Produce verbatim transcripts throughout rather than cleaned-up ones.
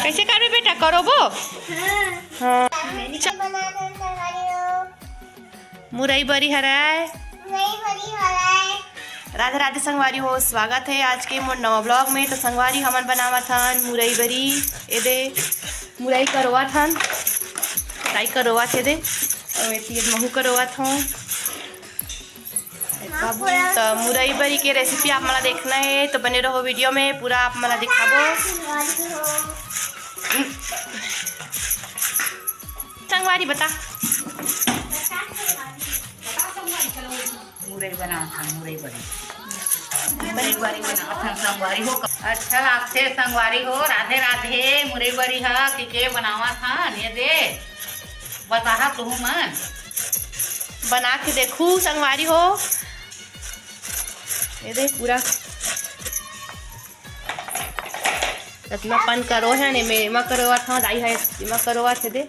कइसे करबे बेटा, करोबो? हाँ। मुरई बरी हरय। राधे राधे संगवारी हो, स्वागत हे आज के मोर नवा vlog में। तो संगवारी, हमन बनावत हन मुरई बरी। एदे मुरई करोवत हन, कटाई करोवत हे दे, अउ एती महू करोवत हूँ। तो मुरई बरी के recipe आप मन ला देखना हे तो बने रहो video में, पूरा आप मन ला दिखाबो। संगवारी बता। मुरई बनावत हन, मुरई बरी। मुरई बरी बनावत हन संगवारी हो। अच्छा लागथे संगवारी हो। राधे राधे। मुरई बरी ह के के बनावत हन, एदे बताहा तुहू मन। बना के देखू संगवारी हो। एदे पूरा रत्नापन करो हे ने, एमा करोवत हव, दाई हे, एमा करोवत हे दे।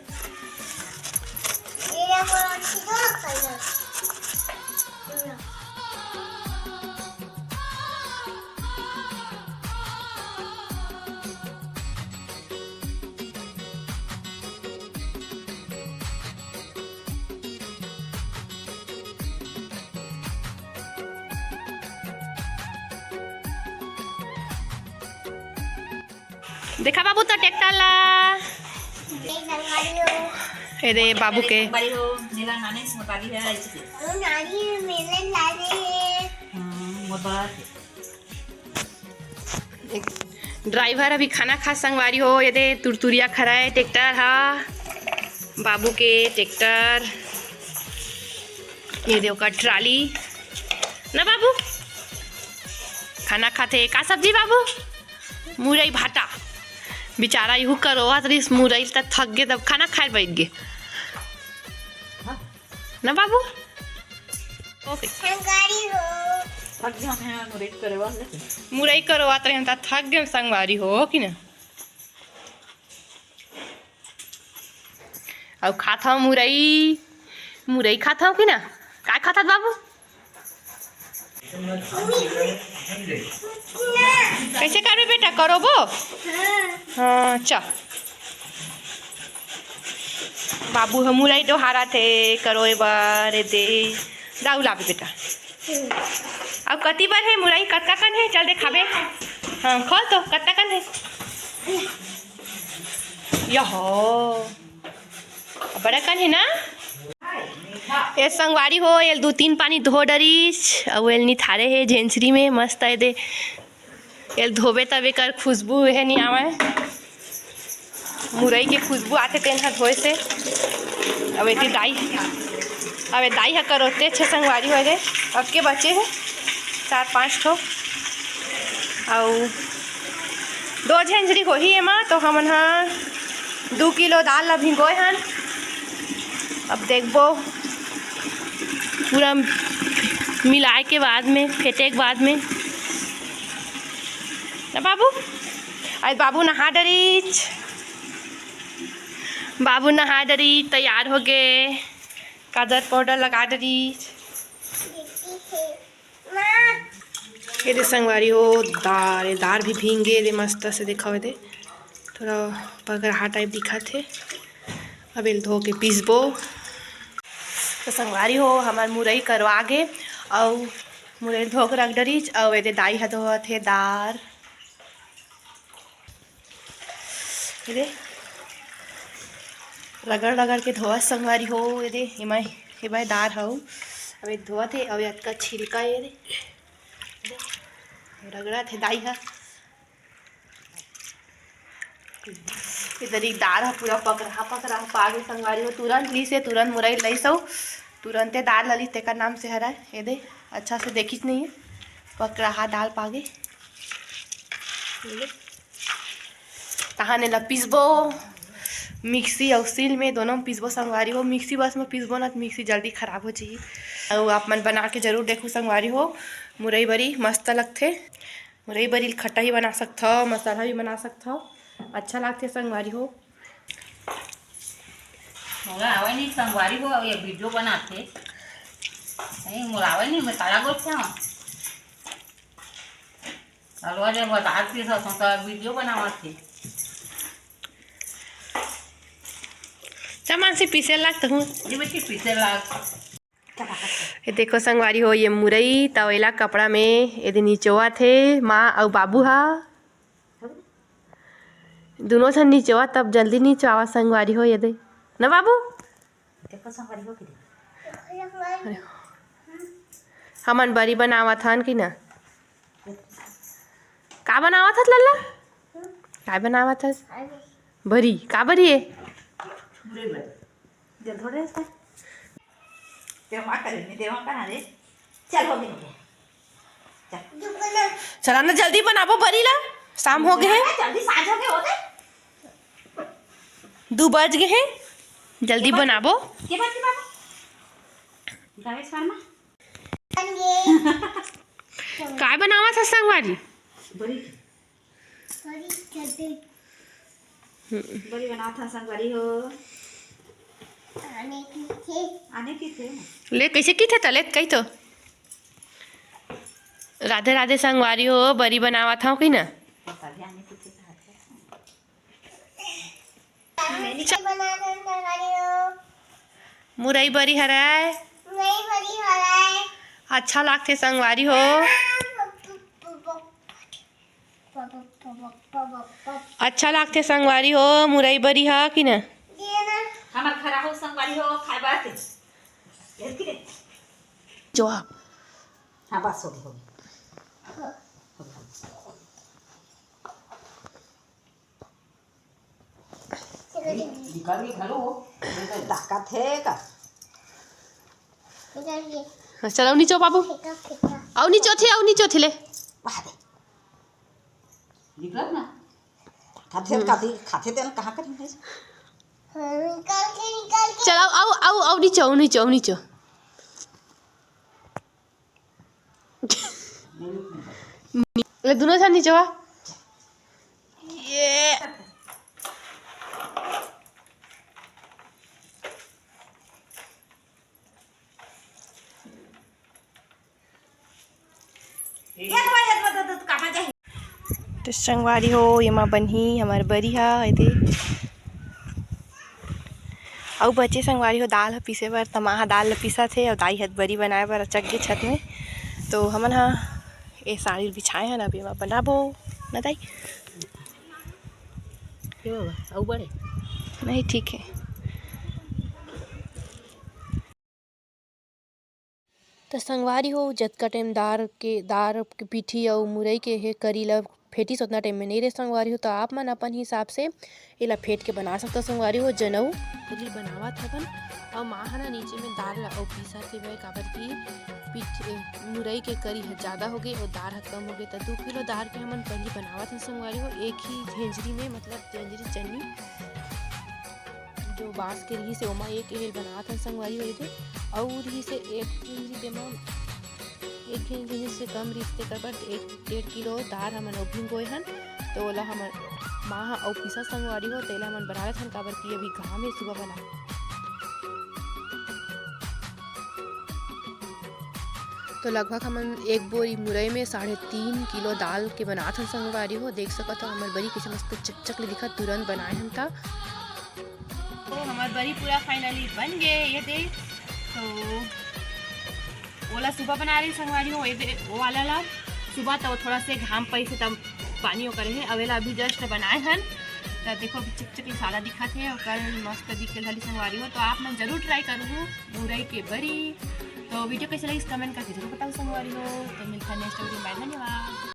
देखा बाबू तो tractor ला। ए दे बाबू के। बड़ी हो, नीला नानी से बता दी है, ऐसे के। ओ नानी, मेले ला दे। हाँ, मोर बात। एक driver अभी खाना खा संगवारी हो, एदे तुरतुरिया खरा हे tractor हा, बाबू के tractor, एदे ओकर trolley ना बाबू, खाना खाथे। का सब्जी बाबू? मुरई भाटा। बेचारा इहू करोवत रहिस मुरई, त थक गे, तब खाना खाए बइठ गे ना बाबू। Okay। संगवारी हो। थक गए हैं मुरई करे वाले। मुरई करवात रहे हैं त थक गए संगवारी हो, कि ना? अउ खात हव मुरई, मुरई खात हव कि ना? काय खात हव बाबू? कइसे करबे बेटा, करोबो? हाँ, च। बाबू ह मुरई डोहारत हे करोए बर, एदे दाऊ लाबे बेटा। अउ कति बर हे मुरई, कतका कन हे? चल देखाबे। हाँ, खोल तो, कतका कन हे? यहो, बड़ा कन हे ना? ए संगवारी हो, एल दू तीन पानी धो डरिस, अउ एल निथारे हे झेंझरी में, मस्त एदे। एल धोबे तब एकर खुशबू हे नी आवय। मुरई के खुशबू आथे तेन ह धोए से। अब एती दाई, अब ए दाई ह करोते छे संगवारी हो रे, अब के बचे हे चार पाँच ठो। अउ दो झेंझरी होही एमा, तो हमन ह दू किलो दाल ला भिंगोए हन। अब देखबो पूरा मिलाए के बाद में, फेंटे के बाद में ना बाबू। आज बाबू नहा डरिच, बाबू नहा डरिच, तैयार हो गे, काजर powder लगा डरिच। ये दे संगवारी हो दार, ये दार भी भींगे दे मस्त से, देखा दे थोड़ा पगराहा type दिखत हे। अब एल धो के पीसबो। तो संगवारी हो, हमार मुरई करवा गे, अउ मुरई धो के रख डरिच, अउ एदे दाई ह धोवत हे दार। एदे रगड़ रगड़ के धोवत संगवारी हो, एदे एमा, एमा दार हउ, अब ए धोवत हे, अब अतका छिलका एदे, एदे रगड़त हे दाई ह। इधर ही दार ह पूरा पकरहा पकरहा पागे संगवारी हो, तुरंत लीस हे, तुरंत मुरई लईस अउ तुरंते दार ललीस, तेकर नाम से हरय। एदे अच्छा से देखिच नहीं हे, पकरहा दार पागे। तहान एला पीसबो मिक्सी अउ सील में, दोनों में पीसबो संगवारी हो। मिक्सी बस में पीसबो ना त मिक्सी जल्दी खराब हो जाही। अउ आप मन बना के जरूर देखो संगवारी हो, मुरई बरी मस्त लगथे। मुरई बरी ल खट्टा ही बना सकथव, मसाला भी बना सकथव, अच्छा लागथे संगवारी हो। मोला आवे नहीं संगवारी हो, ये video बनाथे। नहीं, मोला आवे नहीं, मैं काला गोठियावं। अलवा जे बतात थी, तो, तो वीडियो बनावत थी। सामान से पीसे लागत हूँ। ये बेटी पीसे लाग। ये देखो संगवारी हो, ये मुरई तवेला कपड़ा में एदे निचोवत हे माँ अउ बाबू हा। दुनों झन निचोवा, तब जल्दी निचोवा संगवारी हो, ये दे ना बाबू। देखो संगवारी हो कि दे। हमन बरी बनावत हन कि ना? का बनावत हस लल्ला? का बनावत हस? बरी। का बरी है? पूरे बरी। जल थोड़े से। तेरे माँ करे नहीं, तेरे माँ कहाँ रे? चल, हो गई, हो गई। चल। चला ना, जल्दी बनाबो बरी ला, शाम हो गए हैं। जल्दी, साँझ हो गए, हो गए। दू बज गए हैं, जल्दी बनाबो। के बज गए बाबू? गावेश वर्मा। काय बनावत हस संगवारी? बरी। बरी बनावत हन संगवारी हो। आने की थे। आने की थे। ले, कैसे की थे तले कही तो। राधे राधे संगवारी हो, बरी बनावत हव कि ना? पता भी आने की थे कहा थे। मुरई बरी हरय। मुरई बरी हरय। अच्छा लागथे संगवारी हो। अच्छा लागथे संगवारी हो, मुरई बरी ह कि न? हमर घर आहो संगवारी हो, खाए बर आथे। जवाब। हाँ, बस हो गई, हो गई। निकल के घलो, ताकत है का? हाँ, चल, आओ नीचे, बाबू। आओ नीचे थे, आओ नीचे थे, ले। निकल ना। खाथे, हम्म। खाथे, खाथे तेन कहाँ कर निकल? चल, आओ, आओ, आओ, आओ नीचे, आओ नीचे, आओ नीचे। ले, दोनों झन नीचे आ। ये। तो संगवारी हो, एमा बनही हमर बरी हा, एदे। अउ बचे संगवारी हो, दाल ह पीसे बर, त माँ ह दाल ल पीसत हे, अउ दाई ह बरी बनाए बर चघ गे छत में। तो हमन ह ए साड़ी बिछाए हन, अब एमा बनाबो न दाई। के बाबा, अउ बड़े? नहीं, ठीक है। त संगवारी हो, जतका टाइम दार के, दार के पीठी अउ मुरई के हे करी ल फेंटिस, ओतना टाइम में नइ रहे संगवारी हो, त आप मन अपन हिसाब से एला फेंट के बना सकथव संगवारी हो। जनऊ एली बनावत हवन, अउ माँ ह ना नीचे में दार ल अउ पीसत हे, काबर कि पीठ, ए, मुरई के करी ह जादा हो गे अउ दार ह कम हो गे, त दू किलो दार के हमन पहिली बनावत हन संगवारी हो, एक ही झेंझरी में, मतलब झेंझरी चन्नी। जो बांस के रिहिस हे, ओमा एक एहल बनात हन संगवारी हो एदे, अउ रिहिस हे एक केंजरी, तेमा एक केंजरी से कम रिहिस, तेकर बर एक डेढ़ किलो दार हमन अउ भिंगोए हन। तो ओला हमर माँ ह अउ पीसा संगवारी हो, तेला हमन बना लेथन, काबर कि अभी घाम हे, सुबह बना। तो लगभग हमन एक बोरी मुरई में साढ़े तीन किलो दाल के बनात हन संगवारी हो। देख सकत हो हमर बरी कइसे मस्त चकचक ले दिखत, तुरंत बनाए हन त। तो हमर बरी पूरा finally बन गे, ये दे। तो ओला सुबह बना रही संगवारी हो, ये दे, वो वाला ला सुबह तो थोड़ा से घाम पइसे तब पानी ओकर हे, अवेला अभी just बनाए हन। त देखो अभी चिकचिक सादा दिखत हे, ओकर मस्त दिखे वाली संगवारी हो। तो आप मन जरूर try करहु मुरई के बरी। तो video कइसे लगिस comment करके जरूर बताओ संगवारी हो। तो मिलता next video में, धन्यवाद।